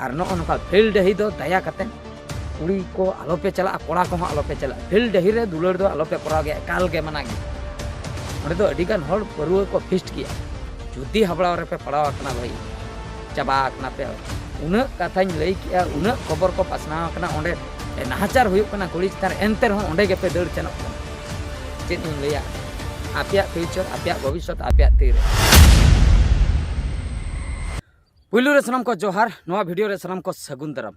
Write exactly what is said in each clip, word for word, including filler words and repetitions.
ᱟᱨ ᱱᱚᱜᱼᱚ ᱱᱚᱝᱠᱟ ᱯᱷᱤᱞᱰ ᱰᱟᱹᱦᱤ ᱫᱚ ᱫᱟᱭᱟ ᱠᱟᱛᱮ ᱠᱩᱲᱤ ᱠᱚ ᱟᱞᱚᱯᱮ ᱪᱟᱞᱟᱜᱼᱟ, ᱠᱚᱲᱟ ᱠᱚᱦᱚᱸ ᱟᱞᱚᱯᱮ ᱪᱟᱞᱟᱜᱼᱟ᱾ ᱯᱷᱤᱞᱰ ᱰᱟᱹᱦᱤ ᱨᱮ ᱫᱩᱞᱟᱹᱲ ᱫᱚ ᱟᱞᱚᱯᱮ ᱠᱚᱨᱟᱣ ᱜᱮᱭᱟ, ᱮᱠᱟᱞ ᱜᱮ ᱢᱟᱱᱟ ᱜᱮᱭᱟ᱾ ᱚᱸᱰᱮ ᱫᱚ ᱟᱹᱰᱤ ᱜᱟᱱ ᱦᱚᱲ ᱯᱟᱹᱨᱣᱟᱹ ᱠᱚ ᱯᱷᱤᱥᱴ ᱜᱮᱭᱟ᱾ ᱡᱩᱫᱤ ᱦᱟᱵᱲᱟᱣ ᱨᱮᱯᱮ ᱯᱟᱲᱟᱣ ᱟᱠᱟᱱᱟ ᱵᱷᱟᱹᱭ, ᱪᱟᱵᱟ ᱟᱠᱟᱱᱟ ᱯᱮ᱾ ᱩᱱᱟᱹᱜ ᱠᱟᱛᱷᱟᱧ ᱞᱟᱹᱭ ᱠᱮᱜᱼᱟ, ᱩᱱᱟᱹᱜ ᱠᱷᱚᱵᱚᱨ ᱠᱚ ᱯᱟᱥᱱᱟᱣ ᱟᱠᱟᱱᱟ, ᱚᱸᱰᱮ ᱱᱟᱦᱟᱪᱟᱨ ᱦᱩᱭᱩᱜ ᱠᱟᱱᱟ ᱠᱩᱲᱤ ᱪᱮᱛᱟᱱ ᱨᱮ, ᱮᱱᱛᱮ ᱨᱮᱦᱚᱸ ᱚᱸᱰᱮ ᱜᱮᱯᱮ ᱫᱟᱹᱲ ᱥᱮᱱᱚᱜ ᱠᱟᱱᱟ᱾ ᱪᱮᱫ ᱤᱧ ᱞᱟᱹᱭᱟ, ᱟᱯᱮᱭᱟᱜ ᱯᱷᱤᱭᱩᱪᱟᱨ, ᱟᱯᱮᱭᱟᱜ ᱵᱷᱚᱵᱤᱥᱥᱚᱛ ᱟᱯᱮᱭᱟᱜ ᱛᱤ ᱨᱮ᱾ ᱯᱩᱭᱞᱩ ᱨᱮ ᱥᱟᱱᱟᱢ ᱠᱚ ᱡᱚᱦᱟᱨ, ᱱᱚᱣᱟ ᱵᱷᱤᱰᱤᱭᱳ ᱨᱮ ᱥᱟᱱᱟᱢ ᱠᱚ ᱥᱟᱹᱜᱩᱱ ᱫᱟᱨᱟᱢ᱾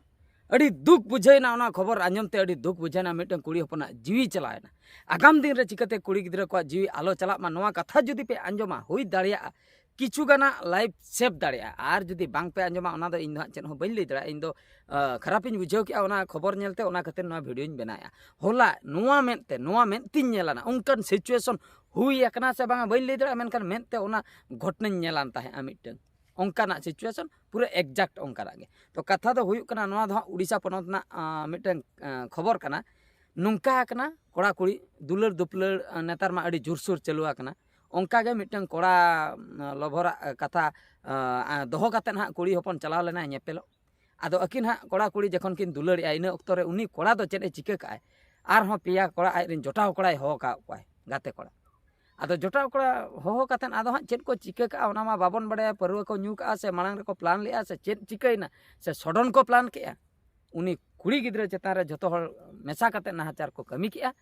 ᱟᱹᱰᱤ ᱫᱩᱠ ᱵᱩᱡᱷᱟᱹᱣᱮᱱᱟ ᱚᱱᱟ ᱠᱷᱚᱵᱚᱨ ᱟᱸᱡᱚᱢ ᱛᱮ, ᱟᱹᱰᱤ ᱫᱩᱠ ᱵᱩᱡᱷᱟᱹᱣᱮᱱᱟ᱾ ᱢᱤᱫᱴᱟᱝ ᱠᱩᱲᱤ ᱦᱚᱯᱚᱱᱟᱜ ᱡᱤᱣᱤ ᱪᱟᱞᱟᱣᱮᱱᱟ᱾ ᱟᱜᱟᱢ ᱫᱤᱱ ᱨᱮ ᱪᱤᱠᱟᱹᱛᱮ ᱠᱩᱲᱤ ᱜᱤᱫᱽᱨᱟᱹ ᱠᱚᱣᱟᱜ ᱡᱤᱣᱤ ᱟᱞᱚ ᱪᱟᱞᱟᱜ ᱢᱟ, ᱱᱚᱣᱟ ᱠᱟᱛᱷᱟ ᱡᱩᱫᱤ ᱯᱮ ᱟᱸᱡᱚᱢᱟ, ᱦᱩᱭ ᱫᱟᱲᱮᱭᱟᱜᱼᱟ ᱠᱤᱪᱷᱩ ᱜᱟᱱᱟᱜ ᱞᱟᱭᱤᱯᱷ ᱥᱮᱵᱷ ᱫᱟᱲᱮᱭᱟᱜᱼᱟ᱾ ᱟᱨ ᱡᱩᱫᱤ ᱵᱟᱝ ᱯᱮ ᱟᱸᱡᱚᱢᱟ, ᱚᱱᱟ ᱫᱚ ᱤᱧ ᱫᱚ ᱦᱟᱸᱜ ᱪᱮᱫ ᱦᱚᱸ ᱵᱟᱹᱧ ᱞᱟᱹᱭ ᱫᱟᱲᱮᱭᱟᱜᱼᱟ᱾ ᱤᱧ ᱫᱚ, ᱟᱸ, ᱠᱷᱟᱨᱟᱯᱤᱧ ᱵᱩᱡᱷᱟᱹᱣ ᱠᱮᱜᱼᱟ ᱚᱱᱟ ᱠᱷᱚᱵᱚᱨ ᱧᱮᱞᱛᱮ, ᱚᱱᱟ ᱠᱷᱟᱹᱛᱤᱨ ᱱᱚᱣᱟ ᱵᱷᱤᱰᱤᱭᱳᱧ ᱵᱮᱱᱟᱣᱮᱜᱼᱟ᱾ ᱦᱚᱞᱟ ᱱᱚᱣᱟ ᱢᱮᱫᱛᱮ, ᱱᱚᱣᱟ ᱢᱮᱫ ᱛᱤᱧ ᱧᱮᱞ ᱟᱱᱟ, ᱚᱱᱠᱟᱱ ᱥᱤᱪᱩᱭᱮᱥᱚᱱ ᱦᱩᱭ ᱟᱠᱟᱱᱟ ᱥᱮ ᱵᱟᱝᱟ ᱵᱟᱹᱧ ᱞᱟᱹᱭ ᱫᱟᱲᱮᱭᱟᱜᱼᱟ, ᱢᱮᱱᱠᱷᱟᱱ ᱢᱮᱫᱛᱮ ᱚᱱᱟ ᱜᱷᱚᱴᱚᱱᱟᱧ ᱧᱮᱞᱟᱱ ᱛᱟᱦᱮᱸᱜᱼᱟ ᱢᱤᱫᱴᱟᱝ᱾ ᱚᱱᱠᱟᱱᱟᱜ ᱥᱤᱪᱩᱭᱮᱥᱚᱱ, ᱯᱩᱨᱟᱹ ᱮᱠᱡᱟᱠᱴ ᱚᱱᱠᱟᱱᱟᱜ ᱜᱮ᱾ ᱛᱚ, ᱠᱟᱛᱷᱟ ᱫᱚ ᱦᱩᱭᱩᱜ ᱠᱟᱱᱟ, ᱱᱚᱣᱟ ᱫᱚ ᱦᱟᱸᱜ ᱩᱲᱤᱥᱥᱟ ᱯᱚᱱᱚᱛ ᱨᱮᱱᱟᱜ, ᱟᱸ, ᱢᱤᱫᱴᱟᱝ, ᱟᱸ, ᱠᱷᱚᱵᱚᱨ ᱠᱟᱱᱟ᱾ ᱱᱚᱝᱠᱟ ᱟᱠᱟᱱᱟ, ᱠᱚᱲᱟ ᱠᱩᱲᱤ ᱫᱩᱞᱟᱹᱲ ᱫᱩᱯᱞᱟᱹᱲ, ᱟᱸ, ᱱᱮᱛᱟᱨ ᱢᱟ ᱟᱹᱰᱤ ᱡᱳᱨᱥᱳᱨ ᱪᱟᱹᱞᱩ ᱟᱠᱟᱱᱟ᱾ ᱚᱱᱠᱟ ᱜᱮ ᱢᱤᱫᱴᱟᱝ ᱠᱚᱲᱟ, ᱟᱸ, ᱞᱚᱵᱷᱚᱨᱟᱜ, ᱟᱸ, ᱠᱟᱛᱷᱟ, ᱟᱸ, ᱟᱸ, ᱫᱚᱦᱚ ᱠᱟᱛᱮᱫ ᱦᱟᱸᱜ ᱠᱩᱲᱤ ᱦᱚᱯᱚᱱ ᱪᱟᱞᱟᱣ ᱞᱮᱱᱟᱭ ᱧᱮᱯᱮᱞᱚᱜ᱾ ᱟᱫᱚ ᱟᱹᱠᱤᱱ ᱦᱟᱸᱜ ᱠᱚᱲᱟ ᱠᱩᱲᱤ ᱡᱚᱠᱷᱚᱱ ᱠᱤᱱ ᱫᱩᱞᱟᱹᱲᱮᱜᱼᱟ, ᱤᱱᱟᱹ ᱚᱠᱛᱚ ᱨᱮ ᱩᱱᱤ ᱠᱚᱲᱟ ᱫᱚ ᱪᱮᱫ ᱮ ᱪᱤᱠᱟᱹ ᱠᱟᱜᱼᱟᱭ? ᱟᱨᱦᱚᱸ ᱯᱮᱭᱟ ᱠᱚᱲᱟ ᱟᱡ ᱨᱮᱱ ᱡᱚᱴᱟᱣ ᱠᱚᱲᱟᱭ ᱦᱚᱦᱚ ᱟᱠᱟᱫ ᱠᱚᱣᱟᱭ, ᱜᱟᱛᱮ ᱠᱚᱲᱟ᱾ ᱟᱫᱚ ᱡᱚᱴᱟᱣ ᱠᱚᱲᱟ ᱦᱚᱦᱚ ᱠᱟᱛᱮᱫ ᱟᱫᱚ ᱦᱟᱸᱜ ᱪᱮᱫ ᱠᱚ ᱪᱤᱠᱟᱹ ᱠᱟᱜᱼᱟ, ᱚᱱᱟ ᱢᱟ ᱵᱟᱵᱚᱱ ᱵᱟᱲᱟᱭᱟ᱾ ᱯᱟᱹᱨᱣᱟᱹ ᱠᱚ ᱧᱩ ᱠᱟᱜᱼᱟ ᱥᱮ ᱢᱟᱲᱟᱝ ᱨᱮᱠᱚ ᱯᱞᱟᱱ ᱞᱮᱜᱼᱟ ᱥᱮ ᱪᱮᱫ ᱪᱤᱠᱟᱹᱭᱮᱱᱟ, ᱥᱮ ᱥᱚᱰᱚᱱ ᱠᱚ ᱯᱞᱟᱱ ᱠᱮᱜᱼᱟ? ᱩᱱᱤ ᱠᱩᱲᱤ ᱜᱤᱫᱽᱨᱟᱹ ᱪᱮᱛᱟᱱ ᱨᱮ ᱡᱷᱚᱛᱚ ᱦᱚᱲ ᱢᱮᱥᱟ ᱠᱟᱛᱮᱫ ᱱᱟᱦᱟᱪᱟᱨ ᱠᱚ ᱠᱟᱹᱢᱤ ᱠᱮᱜᱼᱟ᱾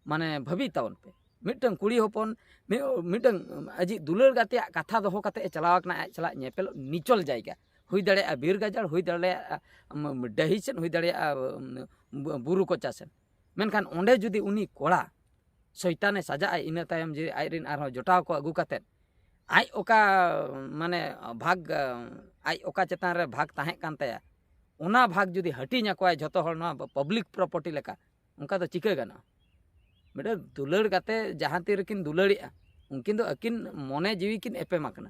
ᱢᱟᱱᱮ, ᱵᱷᱟᱹᱵᱤ ᱛᱟᱵᱚᱱ ᱯᱮ, ᱢᱤᱫᱴᱟᱝ ᱠᱩᱲᱤ ᱦᱚᱯᱚᱱ, ᱢᱤᱫ, ᱢᱤᱫᱴᱟᱝ ᱟᱡᱤᱡ ᱫᱩᱞᱟᱹᱲ ᱜᱟᱛᱮᱭᱟᱜ ᱠᱟᱛᱷᱟ ᱫᱚᱦᱚ ᱠᱟᱛᱮᱫ ᱮ ᱪᱟᱞᱟᱣ ᱟᱠᱟᱱᱟ ᱟᱡ ᱥᱟᱞᱟᱜ ᱧᱮᱯᱮᱞᱚᱜ ᱱᱤᱪᱚᱞ ᱡᱟᱭᱜᱟ, ᱦᱩᱭ ᱫᱟᱲᱮᱭᱟᱜᱼᱟ ᱵᱤᱨ ᱜᱟᱡᱟᱲ, ᱦᱩᱭ ᱫᱟᱲᱮᱭᱟᱜᱼᱟ, ᱩᱢ, ᱰᱟᱹᱦᱤ ᱥᱮᱫ, ᱦᱩᱭ ᱫᱟᱲᱮᱭᱟᱜᱼᱟ, ᱩᱢ, ᱵᱩ-, ᱵᱩᱨᱩ ᱠᱚᱪᱟ ᱥᱮᱫ᱾ ᱢᱮᱱᱠᱷᱟᱱ ᱚᱸᱰᱮ ᱡᱩᱫᱤ ᱩᱱᱤ ᱠᱚᱲᱟ ᱥᱚᱭᱛᱟᱱᱮ ᱥᱟᱡᱟᱜᱼᱟᱭ, ᱤᱱᱟᱹ ᱛᱟᱭᱚᱢ ᱡᱩᱫᱤ ᱟᱡ ᱨᱮᱱ ᱟᱨᱦᱚᱸ ᱡᱚᱴᱟᱣ ᱠᱚ ᱟᱹᱜᱩ ᱠᱟᱛᱮᱫ ᱟᱡ ᱚᱠᱟ, ᱢᱟᱱᱮ, ᱵᱷᱟᱜᱽ, ᱟᱡ ᱚᱠᱟ ᱪᱮᱛᱟᱱ ᱨᱮ ᱵᱷᱟᱜᱽ ᱛᱟᱦᱮᱸ ᱠᱟᱱ ᱛᱟᱭᱟ, ᱚᱱᱟ ᱵᱷᱟᱜᱽ ᱡᱩᱫᱤ ᱦᱟᱹᱴᱤᱧ ᱟᱠᱚᱣᱟᱭ ᱡᱷᱚᱛᱚ ᱦᱚᱲ ᱱᱚᱣᱟ ᱯᱟᱵᱽᱞᱤᱠ ᱯᱨᱚᱯᱟᱨᱴᱤ ᱞᱮᱠᱟ, ᱚᱱᱠᱟ ᱫᱚ ᱪᱤᱠᱟᱹ ᱜᱟᱱᱚᱜᱼᱟ? ᱢᱤᱫᱴᱟᱝ ᱫᱩᱞᱟᱹᱲ ᱠᱟᱛᱮ ᱡᱟᱦᱟᱸ ᱛᱤ ᱨᱮᱠᱤᱱ ᱫᱩᱞᱟᱹᱲᱮᱜᱼᱟ, ᱩᱱᱠᱤᱱ ᱫᱚ ᱟᱹᱠᱤᱱ ᱢᱚᱱᱮ ᱡᱤᱣᱤ ᱠᱤᱱ ᱮᱯᱮᱢ ᱟᱠᱟᱱᱟ᱾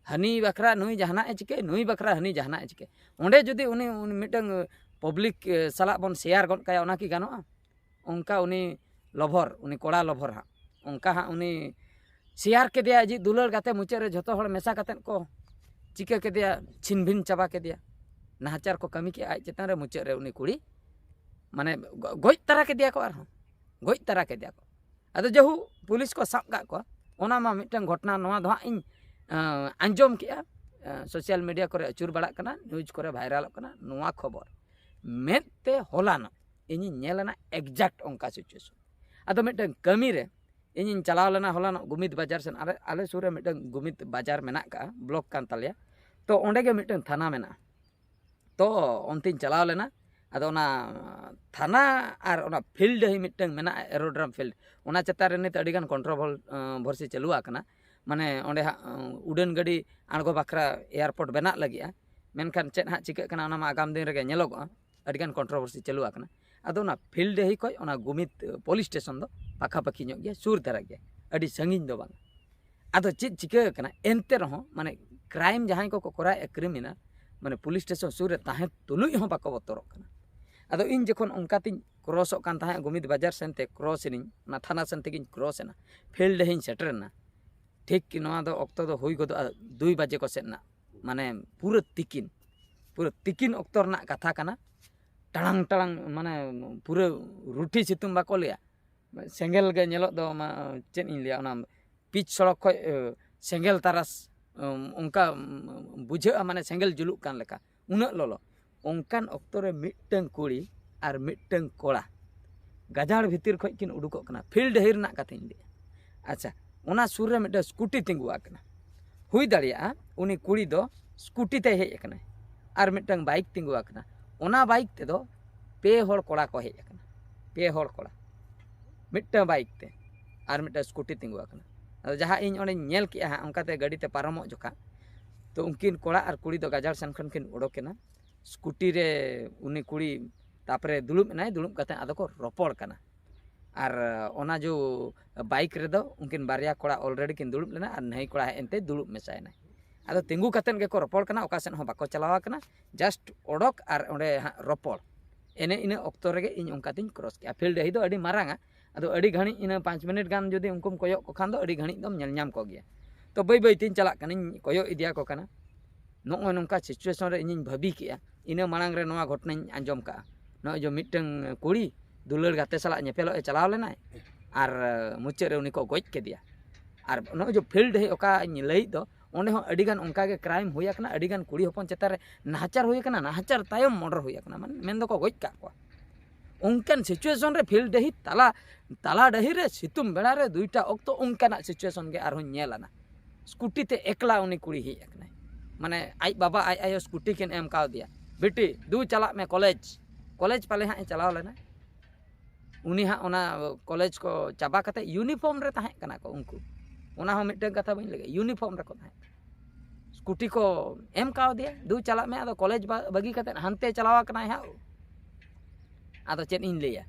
ᱦᱟᱹᱱᱤ ᱵᱟᱠᱷᱨᱟ ᱱᱩᱭ ᱡᱟᱦᱟᱱᱟᱜ ᱮ ᱪᱤᱠᱟᱹᱭ, ᱱᱩᱭ ᱵᱟᱠᱷᱨᱟ ᱦᱟᱹᱱᱤ ᱡᱟᱦᱟᱱᱟᱜ ᱮ ᱪᱤᱠᱟᱹᱭ᱾ ᱚᱸᱰᱮ ᱡᱩᱫᱤ ᱩᱱᱤ, ᱩᱱᱤ ᱢᱤᱫᱴᱟᱝ ᱯᱟᱵᱽᱞᱤᱠ, ᱮ, ᱥᱟᱞᱟᱜ ᱵᱚᱱ ᱥᱮᱭᱟᱨ ᱜᱚᱫ ᱠᱟᱭᱟ, ᱚᱱᱟ ᱠᱤ ᱜᱟᱱᱚᱜᱼᱟ? ᱚᱱᱠᱟ ᱩᱱᱤ ᱞᱚᱵᱷᱚᱨ, ᱩᱱᱤ ᱠᱚᱲᱟ ᱞᱚᱵᱷᱚᱨ ᱦᱟᱸᱜ, ᱚᱱᱠᱟ ᱦᱟᱸᱜ ᱩᱱᱤ ᱥᱮᱭᱟᱨ ᱠᱮᱫᱮᱭᱟ ᱟᱡᱤᱡ ᱫᱩᱞᱟᱹᱲ ᱜᱟᱛᱮ, ᱢᱩᱪᱟᱹᱫ ᱨᱮ ᱡᱷᱚᱛᱚ ᱦᱚᱲ ᱢᱮᱥᱟ ᱠᱟᱛᱮᱫ ᱠᱚ ᱪᱤᱠᱟᱹ ᱠᱮᱫᱮᱭᱟ, ᱪᱷᱤᱱ ᱵᱷᱤᱱ ᱪᱟᱵᱟ ᱠᱮᱫᱮᱭᱟ᱾ ᱱᱟᱦᱟᱪᱟᱨ ᱠᱚ ᱠᱟᱹᱢᱤ ᱠᱮᱜᱼᱟ ᱟᱡ ᱪᱮᱛᱟᱱ ᱨᱮ, ᱢᱩᱪᱟᱹᱫ ᱨᱮ ᱩᱱᱤ ᱠᱩᱲᱤ ᱢᱟᱱᱮ ᱜᱚ- ᱜᱚᱡ ᱛᱟᱨᱟ ᱠᱮᱫᱮᱭᱟ ᱠᱚ, ᱟᱨᱦᱚᱸ ᱜᱚᱡ ᱛᱟᱨᱟ ᱠᱮᱫᱮᱭᱟ ᱠᱚ᱾ ᱟᱫᱚ ᱡᱟᱦᱩ ᱯᱩᱞᱤᱥ ᱠᱚ ᱥᱟᱵ ᱠᱟᱜ ᱠᱚᱣᱟ, ᱚᱱᱟ ᱢᱟ ᱢᱤᱫᱴᱟᱝ ᱜᱷᱚᱴᱚᱱᱟ, ᱱᱚᱣᱟ ᱫᱚ ᱦᱟᱸᱜ ᱤᱧ ᱟᱸᱡᱚᱢ ᱠᱮᱜᱼᱟ, ᱥᱳᱥᱟᱞ ᱢᱤᱰᱤᱭᱟ ᱠᱚᱨᱮ ᱟᱹᱪᱩᱨ ᱵᱟᱲᱟᱜ ᱠᱟᱱᱟ, ᱱᱤᱭᱩᱡᱽ ᱠᱚᱨᱮ ᱵᱷᱟᱭᱨᱟᱞᱚᱜ ᱠᱟᱱᱟ ᱱᱚᱣᱟ ᱠᱷᱚᱵᱚᱨ᱾ ᱢᱮᱫ ᱛᱮ ᱦᱚᱞᱟᱱᱚᱜ ᱤᱧᱤᱧ ᱧᱮᱞ ᱮᱱᱟ exact ᱚᱱᱠᱟ ᱥᱤᱪᱩᱭᱮᱥᱚᱱ᱾ ᱟᱫᱚ ᱢᱤᱫᱴᱟᱝ ᱠᱟᱹᱢᱤ ᱨᱮ ᱤᱧᱤᱧ ᱪᱟᱞᱟᱣ ᱞᱮᱱᱟ ᱦᱚᱞᱟᱱᱚᱜ ᱜᱩᱢᱤᱫ ᱵᱟᱡᱟᱨ ᱥᱮᱱ᱾ ᱟᱞᱮ ᱟᱞᱮ ᱥᱩᱨ ᱨᱮ ᱢᱤᱫᱴᱟᱝ ᱜᱩᱢᱤᱫ ᱵᱟᱡᱟᱨ ᱢᱮᱱᱟᱜ ᱠᱟᱜᱼᱟ, ᱵᱞᱚᱠ ᱠᱟᱱ ᱛᱟᱞᱮᱭᱟ᱾ ᱛᱚ ᱚᱸᱰᱮ ᱜᱮ ᱢᱤᱫᱴᱟᱝ ᱛᱷᱟᱱᱟ ᱢᱮᱱᱟᱜᱼᱟ᱾ ᱛᱚ ᱚᱱᱛᱮᱧ ᱪᱟᱞᱟᱣ ᱞᱮᱱᱟ᱾ ᱟᱫᱚ ᱚᱱᱟ ᱛᱷᱟᱱᱟ ᱟᱨ ᱚᱱᱟ ᱯᱷᱤᱞᱰ ᱰᱟᱹᱦᱤ ᱢᱤᱫᱴᱟᱝ ᱢᱮᱱᱟᱜᱼᱟ, ᱮᱨᱳᱰᱨᱟᱢ ᱯᱷᱤᱞᱰ, ᱚᱱᱟ ᱪᱮᱛᱟᱱ ᱨᱮ ᱱᱤᱛ ᱟᱹᱰᱤᱜᱟᱱ ᱠᱚᱱᱴᱨᱳᱵᱷᱚᱨᱥᱤ ᱪᱟᱹᱞᱩ ᱟᱠᱟᱱᱟ᱾ ᱢᱟᱱᱮ ᱚᱸᱰᱮ ᱦᱟᱸᱜ ᱩᱰᱟᱹᱱ ᱜᱟᱹᱰᱤ ᱟᱬᱜᱚ ᱵᱟᱠᱷᱨᱟ ᱮᱭᱟᱨᱯᱳᱨᱴ ᱵᱮᱱᱟᱜ ᱞᱟᱹᱜᱤᱫᱼᱟ᱾ ᱢᱮᱱᱠᱷᱟᱱ ᱪᱮᱫ ᱦᱟᱸᱜ ᱪᱤᱠᱟᱹᱜ ᱠᱟᱱᱟ, ᱚᱱᱟ ᱢᱟ ᱟᱜᱟᱢ ᱫᱤᱱ ᱨᱮᱜᱮ ᱧᱮᱞᱚᱜᱚᱜᱼᱟ᱾ ᱟᱹᱰᱤᱜᱟᱱ ᱠᱚᱱᱴᱨᱳᱵᱷᱟᱨᱥᱤ ᱪᱟᱹᱞᱩ ᱟᱠᱟᱱᱟ᱾ ᱟᱫᱚ ᱚᱱᱟ ᱯᱷᱤᱞᱰ ᱰᱟᱹᱦᱤ ᱠᱷᱚᱡ ᱚᱱᱟ ᱜᱩᱢᱤᱛ ᱯᱩᱞᱤᱥ ᱥᱴᱮᱥᱚᱱ ᱫᱚ ᱯᱟᱠᱷᱟᱯᱟᱠᱷᱤ ᱧᱚᱜ ᱜᱮᱭᱟ, ᱥᱩᱨ ᱫᱷᱟᱨᱟ ᱜᱮᱭᱟ, ᱟᱹᱰᱤ ᱥᱟᱺᱜᱤᱧ ᱫᱚ ᱵᱟᱝ᱾ ᱟᱫᱚ ᱪᱮᱫ ᱪᱤᱠᱟᱹ ᱟᱠᱟᱱᱟ, ᱮᱱᱛᱮ ᱨᱮᱦᱚᱸ ᱢᱟᱱᱮ ᱠᱨᱟᱭᱤᱢ ᱡᱟᱦᱟᱸᱭ ᱠᱚᱠᱚ ᱠᱚᱨᱟᱣᱮᱫᱼᱟ, ᱠᱨᱤᱢᱤᱱᱟᱞ, ᱢᱟᱱᱮ ᱯᱩᱞᱤᱥ ᱥᱴᱮᱥᱚᱱ ᱥᱩᱨ ᱨᱮ ᱛᱟᱦᱮᱸ ᱛᱩᱞᱩᱡ ᱦᱚᱸ ᱵᱟᱠᱚ ᱵᱚᱛᱚᱨᱚᱜ ᱠᱟᱱᱟ᱾ ᱟᱫᱚ ᱤᱧ ᱡᱚᱠᱷᱚᱱ ᱚᱱᱠᱟ ᱛᱤᱧ ᱠᱨᱚᱥᱚᱜ ᱠᱟᱱ ᱛᱟᱦᱮᱸᱫ, ᱜᱩᱢᱤᱛ ᱵᱟᱡᱟᱨ ᱥᱮᱱᱛᱮ ᱠᱨᱚᱥ ᱮᱱᱟᱹᱧ, ᱚᱱᱟ ᱛᱷᱟᱱᱟ ᱥᱮᱱ ᱛᱮᱜᱤᱧ ᱠᱨᱚᱥ ᱮᱱᱟ, ᱯᱷᱤᱞᱰ ᱰᱟᱹᱦᱤᱧ ᱥᱮᱴᱮᱨ ᱮᱱᱟ᱾ ᱴᱷᱤᱠ ᱱᱚᱣᱟ ᱫᱚ ᱚᱠᱛᱚ ᱫᱚ ᱦᱩᱭ ᱜᱚᱫᱚᱜᱼᱟ ᱫᱩᱭ ᱵᱟᱡᱮ ᱠᱚ ᱥᱮᱫ ᱨᱮᱱᱟᱜ, ᱢᱟᱱᱮ ᱯᱩᱨᱟᱹ ᱛᱤᱠᱤᱱ, ᱯᱩᱨᱟᱹ ᱛᱤᱠᱤᱱ ᱚᱠᱛᱚ ᱨᱮᱱᱟᱜ ᱠᱟᱛᱷᱟ ᱠᱟᱱᱟ᱾ ᱴᱟᱲᱟᱝ ᱴᱟᱲᱟᱝ, ᱢᱟᱱᱮ ᱯᱩᱨᱟᱹ ᱨᱩᱴᱷᱤ ᱥᱤᱛᱩᱝ ᱵᱟᱠᱚ ᱞᱟᱹᱭᱟ, ᱥᱮᱸᱜᱮᱞ ᱜᱮ ᱧᱮᱞᱚᱜ ᱫᱚ, ᱪᱮᱫ ᱤᱧ ᱞᱟᱹᱭᱟ, ᱚᱱᱟ ᱯᱤᱪ ᱥᱚᱲᱚᱠ ᱠᱷᱚᱡ ᱥᱮᱸᱜᱮᱞ ᱛᱟᱨᱟᱥ ᱚᱱᱠᱟ ᱵᱩᱡᱷᱟᱹᱜᱼᱟ, ᱢᱟᱱᱮ ᱥᱮᱸᱜᱮᱞ ᱡᱩᱞᱩᱜ ᱠᱟᱱ ᱞᱮᱠᱟ, ᱩᱱᱟᱹᱜ ᱞᱚᱞᱚ᱾ ᱚᱱᱠᱟᱱ ᱚᱠᱛᱚ ᱨᱮ ᱢᱤᱫᱴᱟᱝ ᱠᱩᱲᱤ ᱟᱨ ᱢᱤᱫᱴᱟᱝ ᱠᱚᱲᱟ ᱜᱟᱡᱟᱲ ᱵᱷᱤᱛᱤᱨ ᱠᱷᱚᱡ ᱠᱤᱱ ᱩᱰᱩᱠᱚᱜ ᱠᱟᱱᱟ᱾ ᱯᱷᱤᱞᱰ ᱰᱟᱹᱦᱤ ᱨᱮᱱᱟᱜ ᱠᱟᱛᱷᱟᱧ ᱞᱟᱹᱭᱟ᱾ ᱟᱪᱪᱷᱟ, ᱚᱱᱟ ᱥᱩᱨ ᱨᱮ ᱢᱤᱫᱴᱟᱝ ᱥᱠᱩᱴᱤ ᱛᱤᱸᱜᱩ ᱟᱠᱟᱱᱟ᱾ ᱦᱩᱭ ᱫᱟᱲᱮᱭᱟᱜᱼᱟ ᱩᱱᱤ ᱠᱩᱲᱤ ᱫᱚ ᱥᱠᱩᱴᱤ ᱛᱮᱭ ᱦᱮᱡ ᱟᱠᱟᱱᱟᱭ, ᱟᱨ ᱢᱤᱫᱴᱟᱝ ᱵᱟᱭᱤᱠ ᱛᱤᱸᱜᱩ ᱟᱠᱟᱱᱟ᱾ ᱚᱱᱟ ᱵᱟᱭᱤᱠ ᱛᱮᱫᱚ ᱯᱮ ᱦᱚᱲ ᱠᱚᱲᱟ ᱠᱚ ᱦᱮᱡ ᱟᱠᱟᱱᱟ, ᱯᱮ ᱦᱚᱲ ᱠᱚᱲᱟ, ᱢᱤᱫᱴᱟᱝ ᱵᱟᱭᱤᱠ ᱛᱮ ᱟᱨ ᱢᱤᱫᱴᱟᱝ ᱥᱠᱩᱴᱤ ᱛᱤᱸᱜᱩ ᱟᱠᱟᱱᱟ᱾ ᱟᱫᱚ ᱡᱟᱦᱟᱸ ᱤᱧ ᱚᱸᱰᱮᱧ ᱧᱮᱞ ᱠᱮᱜᱼᱟ ᱦᱟᱸᱜ, ᱚᱱᱠᱟᱛᱮ ᱜᱟᱹᱰᱤ ᱛᱮ ᱯᱟᱨᱚᱢᱚᱜ ᱡᱚᱠᱷᱟ, ᱛᱚ ᱩᱱᱠᱤᱱ ᱠᱚᱲᱟ ᱟᱨ ᱠᱩᱲᱤ ᱫᱚ ᱜᱟᱡᱟᱲ ᱥᱮᱱ ᱠᱷᱚᱱ ᱠᱤᱱ ᱚᱰᱚᱠ ᱮᱱᱟ᱾ ᱥᱠᱩᱴᱤ ᱨᱮ ᱩᱱᱤ ᱠᱩᱲᱤ ᱛᱟᱨᱯᱚᱨᱮ ᱫᱩᱲᱩᱵ ᱮᱱᱟᱭ, ᱫᱩᱲᱩᱵ ᱠᱟᱛᱮ ᱟᱫᱚ ᱠᱚ ᱨᱚᱯᱚᱲ ᱠᱟᱱᱟ᱾ ᱟᱨ ᱚᱱᱟ ᱡᱚ ᱵᱟᱭᱤᱠ ᱨᱮᱫᱚ ᱩᱱᱠᱤᱱ ᱵᱟᱨᱭᱟ ᱠᱚᱲᱟ ᱚᱞᱨᱮᱰᱤ ᱠᱤᱱ ᱫᱩᱲᱩᱵ ᱞᱮᱱᱟ ᱟᱨ ᱱᱟᱹᱭ ᱠᱚᱲᱟ ᱦᱮᱡ ᱮᱱᱛᱮ ᱫᱩᱲᱩᱵ ᱢᱮᱥᱟᱭᱮᱱᱟᱭ᱾ ᱟᱫᱚ ᱛᱤᱸᱜᱩ ᱠᱟᱛᱮᱫ ᱜᱮᱠᱚ ᱨᱚᱯᱚᱲ ᱠᱟᱱᱟ, ᱚᱠᱟ ᱥᱮᱫ ᱦᱚᱸ ᱵᱟᱠᱚ ᱪᱟᱞᱟᱣ ᱟᱠᱟᱱᱟ, ᱡᱟᱥᱴ ᱚᱰᱚᱠ ᱟᱨ ᱚᱸᱰᱮ ᱦᱟᱸᱜ ᱨᱚᱯᱚᱲ᱾ ᱮᱱᱮ ᱤᱱᱟᱹ ᱚᱠᱛᱚ ᱨᱮᱜᱮ ᱤᱧ ᱚᱱᱠᱟ ᱛᱤᱧ ᱠᱨᱚᱥ ᱠᱮᱜᱼᱟ᱾ ᱯᱷᱤᱞᱰ ᱰᱟᱹᱦᱤ ᱫᱚ ᱟᱹᱰᱤ ᱢᱟᱨᱟᱝᱟ, ᱟᱫᱚ ᱟᱹᱰᱤ ᱜᱷᱟᱹᱲᱤᱡ ᱤᱱᱟᱹ ᱯᱟᱸᱪ ᱢᱤᱱᱤᱴ ᱜᱟᱱ ᱡᱩᱫᱤ ᱩᱱᱠᱩᱢ ᱠᱚᱭᱚᱜ ᱠᱚ ᱠᱷᱟᱱ ᱫᱚ ᱟᱹᱰᱤ ᱜᱷᱟᱹᱲᱤᱡ ᱫᱚᱢ ᱧᱮᱞ ᱧᱟᱢ ᱠᱚᱜᱮᱭᱟ᱾ ᱛᱚ ᱵᱟᱹᱭ ᱵᱟᱹᱭ ᱛᱤᱧ ᱪᱟᱞᱟᱜ ᱠᱟᱱᱟᱧ, ᱠᱚᱭᱚᱜ ᱤᱫᱤᱭᱟᱠᱚ ᱠᱟᱱᱟ᱾ ᱱᱚᱜᱼᱚᱭ ᱱᱚᱝᱠᱟ ᱥᱤᱪᱩᱭᱮᱥᱚᱱ ᱨᱮ ᱤᱧᱤᱧ ᱵᱷᱟᱹᱵᱤ ᱠᱮᱜᱼᱟ, ᱤᱱᱟᱹ ᱢᱟᱲᱟᱝ ᱨᱮ ᱱᱚᱣᱟ ᱜᱷᱚᱴᱚᱱᱟᱧ ᱟᱸᱡᱚᱢ ᱠᱟᱜᱼᱟ᱾ ᱱᱚᱜᱼᱚᱭ ᱡᱮ ᱢᱤᱫᱴᱟᱝ ᱠᱩᱲᱤ ᱫᱩᱞᱟᱹᱲ ᱜᱟᱛᱮ ᱥᱟᱞᱟᱜ ᱧᱮᱯᱮᱞᱚᱜ ᱮ ᱪᱟᱞᱟᱣ ᱞᱮᱱᱟᱭ, ᱟᱨ ᱢᱩᱪᱟᱹᱫ ᱨᱮ ᱩᱱᱤ ᱠᱚ ᱜᱚᱡ ᱠᱮᱫᱮᱭᱟ᱾ ᱟᱨ ᱱᱚᱜᱼᱚᱭ ᱡᱮ ᱯᱷᱤᱞᱰ ᱰᱟᱹᱦᱤ ᱚᱠᱟᱧ ᱞᱟᱹᱭᱮᱫ ᱫᱚ, ᱚᱸᱰᱮ ᱦᱚᱸ ᱟᱹᱰᱤᱜᱟᱱ ᱚᱱᱠᱟᱜᱮ ᱠᱨᱟᱭᱤᱢ ᱦᱩᱭ ᱟᱠᱟᱱᱟ, ᱟᱹᱰᱤᱜᱟᱱ ᱠᱩᱲᱤ ᱦᱚᱯᱚᱱ ᱪᱮᱛᱟᱱ ᱨᱮ ᱱᱟᱦᱟᱪᱟᱨ ᱦᱩᱭ ᱟᱠᱟᱱᱟ, ᱱᱟᱦᱟᱪᱟᱨ ᱛᱟᱭᱚᱢ ᱢᱚᱨᱰᱟᱨ ᱦᱩᱭ ᱟᱠᱟᱱᱟ, ᱢᱟᱱᱮ ᱢᱮᱱ ᱫᱚᱠᱚ ᱜᱚᱡ ᱠᱟᱜ ᱠᱚᱣᱟ᱾ ᱚᱱᱠᱟᱱ ᱥᱤᱪᱩᱭᱮᱥᱚᱱ ᱨᱮ ᱯᱷᱤᱞᱰ ᱰᱟᱹᱦᱤ ᱛᱟᱞᱟ, ᱛᱟᱞᱟ ᱰᱟᱹᱦᱤ ᱨᱮ ᱥᱤᱛᱩᱝ ᱵᱮᱲᱟ ᱨᱮ ᱫᱩᱭᱴᱟ ᱚᱠᱛᱚ ᱚᱱᱠᱟᱱᱟᱜ ᱥᱤᱪᱩᱭᱮᱥᱚᱱ ᱜᱮ ᱟᱨᱦᱚᱸᱧ ᱧᱮᱞ ᱟᱱᱟ᱾ ᱥᱠᱩᱴᱤ ᱛᱮ ᱮᱠᱞᱟ ᱩᱱᱤ ᱠᱩᱲᱤ ᱦᱮᱡ ᱟᱠᱟᱱᱟᱭ, ᱢᱟᱱᱮ ᱟᱡ ᱵᱟᱵᱟ ᱟᱡ ᱟᱭᱳ ᱥᱠᱩᱴᱤ ᱠᱤᱱ ᱮᱢ ᱠᱟᱣᱫᱮᱭᱟ, ᱵᱤᱴᱤ ᱫᱩ ᱪᱟᱞᱟᱜ ᱢᱮ ᱠᱚᱞᱮᱡᱽ᱾ ᱠᱚᱞᱮᱡᱽ ᱯᱟᱞᱮ ᱦᱟᱸᱜ ᱮ ᱪᱟᱞᱟᱣ ᱞᱮᱱᱟ᱾ ᱩᱱᱤ ᱦᱟᱸᱜ ᱚᱱᱟ ᱠᱚᱞᱮᱡᱽ ᱠᱚ ᱪᱟᱵᱟ ᱠᱟᱛᱮ ᱤᱭᱩᱱᱤᱯᱷᱚᱨᱢ ᱨᱮ ᱛᱟᱦᱮᱸ ᱠᱟᱱᱟ ᱠᱚ ᱩᱱᱠᱩ᱾ ᱚᱱᱟ ᱦᱚᱸ ᱢᱤᱫᱴᱟᱝ ᱠᱟᱛᱷᱟ ᱵᱟᱹᱧ ᱞᱟᱹᱭᱟ, ᱤᱭᱩᱱᱤᱯᱷᱚᱨᱢ ᱨᱮᱠᱚ ᱛᱟᱦᱮᱸ ᱠᱟᱱᱟ᱾ ᱥᱠᱩᱴᱤ ᱠᱚ ᱮᱢ ᱠᱟᱣᱫᱮᱭᱟ, ᱫᱩ ᱪᱟᱞᱟᱜ ᱢᱮ᱾ ᱟᱫᱚ ᱠᱚᱞᱮᱡᱽ ᱵᱟ- ᱵᱟᱹᱜᱤ ᱠᱟᱛᱮ ᱦᱟᱱᱛᱮ ᱪᱟᱞᱟᱣ ᱟᱠᱟᱱᱟᱭ ᱦᱟᱸᱜ᱾ ᱟᱫᱚ ᱪᱮᱫ ᱤᱧ ᱞᱟᱹᱭᱟ,